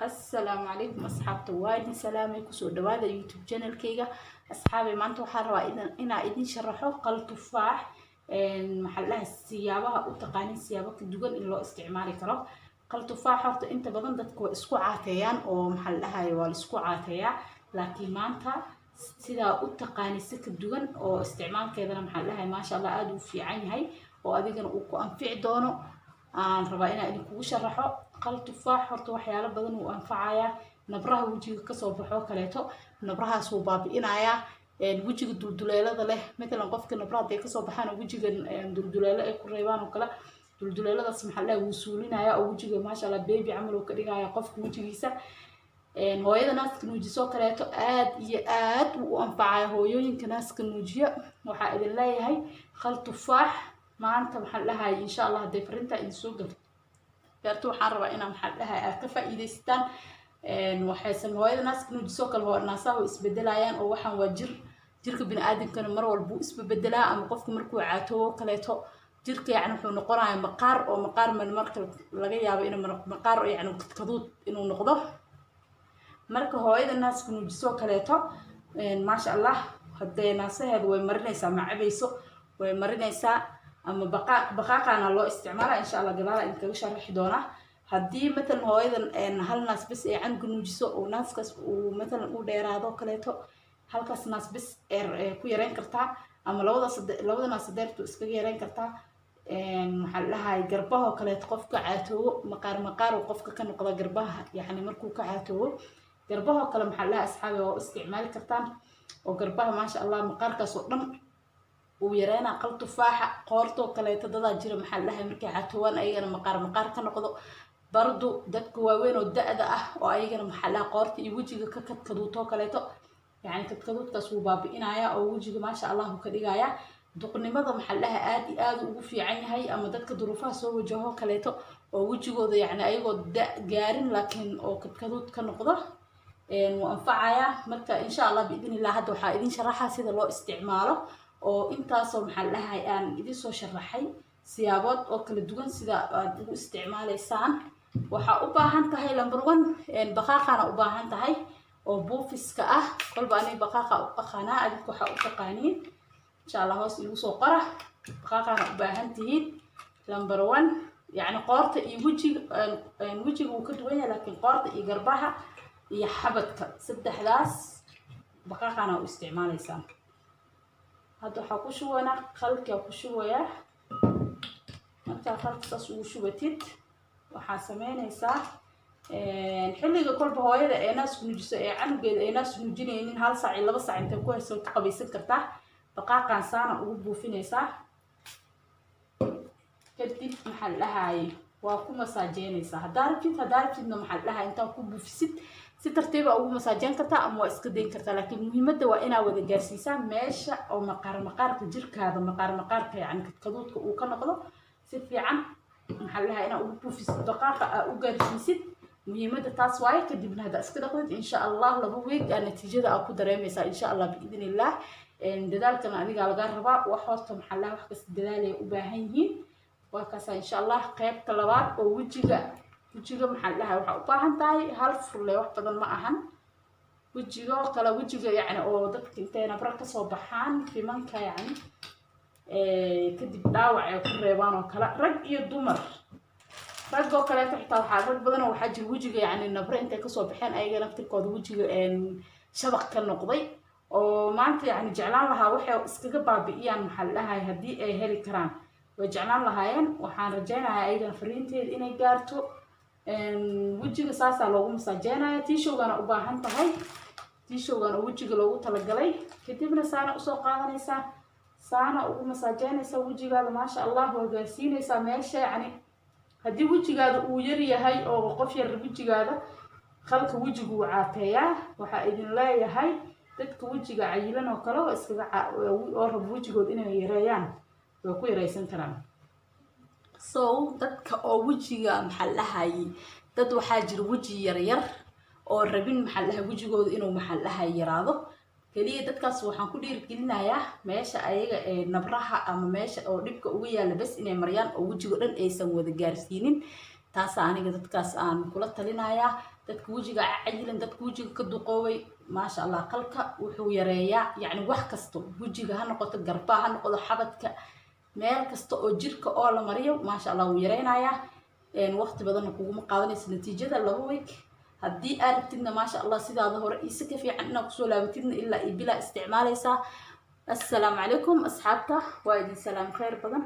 Assalaamu calaykum asxaabta, waa idin salaamay. Kusoo dhawaada YouTube channelkayga. Asxaabay, maanta waxaa rabaa inaa idin sharaxo qal tufaax. Maxaa la dhahay, siyaabaha u taqaanin siyaabo ka duwan in loo isticmaali karo qal tufaax. Horta inta badan dadku waa isku caateeyaan oo, maxaa la dhahay, waa la isku caateeyaa, laakiin maanta sidaa u taqaani si ka duwan oo isticmaalkeedana, maxaa la dhahay, maasha Allah, aada u fiican yahay oo adigana uu ku anfici doono aan rabaa inaan idinkugu sharaxo. Qal tufaax horta waxyaalo badan uu anfacayaa. Nabraha wejiga kasoo baxoo kaleeto, nabrahaas wuu baabi'inayaa. Wejiga dulduleelada leh, matalan qofka nabraha hadday kasoo baxaan oo wejiga dulduleelo ay ku reebaan oo kale, dulduleeladaas, maxaa la dhahay, wuu suulinayaa oo wejiga, maasha Allah, baby camal uu ka dhigaya qofka wejigiisa. Hooyada naaska nuujisoo kaleeto aad iyo aad uu u anfacaya. Hooyooyinka naaska nuujiya waxaa idin leeyahay khal tufaax maanta, maxaa la dhahay, insha Allah, hadday farintaa idin soo gaarto, waxaan rabaa inaa, maxaa la dhahay, aad ka faa'iidaystaan. Waxaysan hooyada naaska nuujisoo kale naasaha way isbedelayaan oo waxaan waa jir, jirka bini aadamkana mar walbuu isbebedelaa, ama qofka markuu caatoobo kaleeto jirka yacni wuxuu noqonayaa maqaar oo maqaar marka laga yaabo inuu maqaar yacni kaduud inuu noqdo. Marka hooyada naaska nuujisoo kaleeto, maasha Allah, haddee naasaheeda way marinaysaa, ma cabayso, way marinaysaa ama baqaaq, baqaaqaana loo isticmaala. Insha Allah gadaala idinkaga sharaxi doonaa. Haddii matalan hooyadan hal naas bes ay canuga nuujiso oo naaskaas uu matalan u dheeraado kaleeto, halkaas naas bes ku yareyn kartaa ama labada naas sadeertu iskaga yareyn kartaa. Maxaa la dhahay, garbahoo kaleeto qofka caatoobo, maqaar maqaar uu qofka ka noqda garbaha, yacni markuu ka caatoobo garbahoo kale, maxaa la dhahay, asxaabi, waa u isticmaali kartaan oo garbaha, maasha Allah, maqaarkaas oo dhan uu yareynaa qal tufaaxa. Qoortoo kaleeto dadaa jira, maxaa la dhahay, markay caatoobaan ayagana maqaar maqaar ka noqdo. Bardu dadka waaweyn oo da-da ah oo ayagana, maxaa la dhahaa, qoorta iyo wejiga ka kadkaduutoo kaleeto, yacni kadkaduudkaas wuu baabi'inayaa oo wejiga, maasha Allah, uu ka dhigayaa. Duqnimada, maxaa la dhahaa, aad iyo aad ugu fiican yahay, ama dadka duruufaha soo wajaho kaleeto oo wejigooda, yacni ayagoo da gaarin laakiin oo kadkaduud ka noqdo, wuu anfacayaa. Marka insha Allah, biidn illah, hadda waxaa idin sharaxaa sida loo isticmaalo oo intaasoo, maxaa la dhahay, aan idin soo sharaxay siyaabood oo kala duwan sida aad ugu isticmaalaysaan. Waxaa u baahan tahay number one, baqaaqana u baahan tahay oo buufiska ah. Kolba aniga baqaaqa u aqaanaa, adinka waxaa u taqaaniin insha Allah hoos igu soo qora. Baqaaqana u baahan tihiin number one. Yacni qoorta iyo wejiga, wejiga wuu ka duwan yahay, laakiin qoorta iyo garbaha iyo xabadka, saddexdaas baqaaqana u isticmaalaysaan. Hadda waxaa ku shubaynaa qalkaa ku shubayaa. Markaa qalka saas ugu shubatid, waxaa sameynaysaa xilliga kolba hooyada ee naas nuujiso ee canugeeda ee naas nuujinaynin, hal saac iyo 2 saac intay ku hayso ka qabaysan kartaa. Baqaaqan saana ugu buufinaysaa, kadib, maxaa la dhahaye, waa ku masaajeynaysaa haddaa rabtid. Haddaa rabtidna, maxaa la dhahay, intaa ku buufisid si tartiiba ugu masaajeyn kartaa ama waa iska dayn kartaa, laakiin muhiimadda waa inaa wada gaarsiisaa meesha oo maqaar maqaarka jirkaada, maqaar maqaarka, yacni kadkaduudka uu ka noqdo. Si fiican, maxaa la dhahaa, inaa ugu buufisid baqaaqa, aa u gaarsiisid, muhiimadda taas waaye. Kadibna haddaa iska dhaqdid, insha Allah, 2 week aa natiijada aa ku dareemaysaa, insha Allah, biidn illah. Dadaalkana adigaa laga rabaa. Wax horta, maxaa la, wax kasta dadaalay u baahan yihiin. Waa kaasa, insha Allah. Qaybta labaad oo wejiga, wejiga, maxaa la dhahaa, waxaa u baahan tahay hal furle, wax badan ma ahan. Wejiga oo kale, wejiga yacni oo dadka intay nabro kasoo baxaan fimanka, yacni kadib dhaawac ay ku reebaan oo kale, rag iyo dumar, ragoo kaleeto xitaa waxaa rag badanoo waxaa jira wejiga, yacni nabre intay kasoo baxeen ayaga naftirkooda wejiga shabaq ka noqday oo maanta yacni jeclaan lahaa waxay iskaga baabi'iyaan, maxaa la dhahay, haddii ay heli karaan way jeclaan lahaayeen. Waxaan rajaynayaa ayagana fariinteeda inay gaarto. Wejiga saasaa loogu masaajeynaya. Tiishowgana u baahan tahay, tiishowgan oo wejiga loogu talagalay. Kadibna saana usoo qaadanaysaa, saana ugu masaajeynaysaa wejigaada, maasha Allah, waa gaarsiinaysaa meesha. Yacni haddii wejigaada uu yar yahay oo qof yar wejigaada, qalka wejigu uu caateeyaa. Waxaa idin leeyahay dadka wejiga cayilan oo kale oo iskaga oo rabo wejigooda inay yareeyaan, way ku yareysan karaan. So dadka oo wejiga, maxaa la dhahayay, dad waxaa jira weji yar yar oo rabin, maxaa la dhahay, wejigooda inuu, maxaa la dhahay, yaraado keliya. Dadkaas waxaan ku dhiirigelinayaa meesha ayaga ee nabraha ama meesha oo dhibka uga yaalla bes inay mariyaan oo wejigo dhan aysan wada gaarsiinin. Taasaa aniga dadkaas aan kula talinayaa, dadka wejiga cayilan, dadka wejiga ka duqoobay. Maasha Allah, qalka wuxuu yareeyaa, yacni, wax kasto, wejiga ha noqoto, garbaha ha noqoto, xabadka, meel kasta oo jirka oo la mariyo, maasha Allah, wuu yareynayaa. Waqti badanna kuguma qaadanaysa natiijada, 2 week. Haddii aad rabtidna, maasha Allah, sidaada hore iise ka fiican inaad kusoo laabatidna, ilaa iyo bilaa isticmaalaysaa. Assalaamu calaykum asxaabta, waa idin salaam, kheyr badan.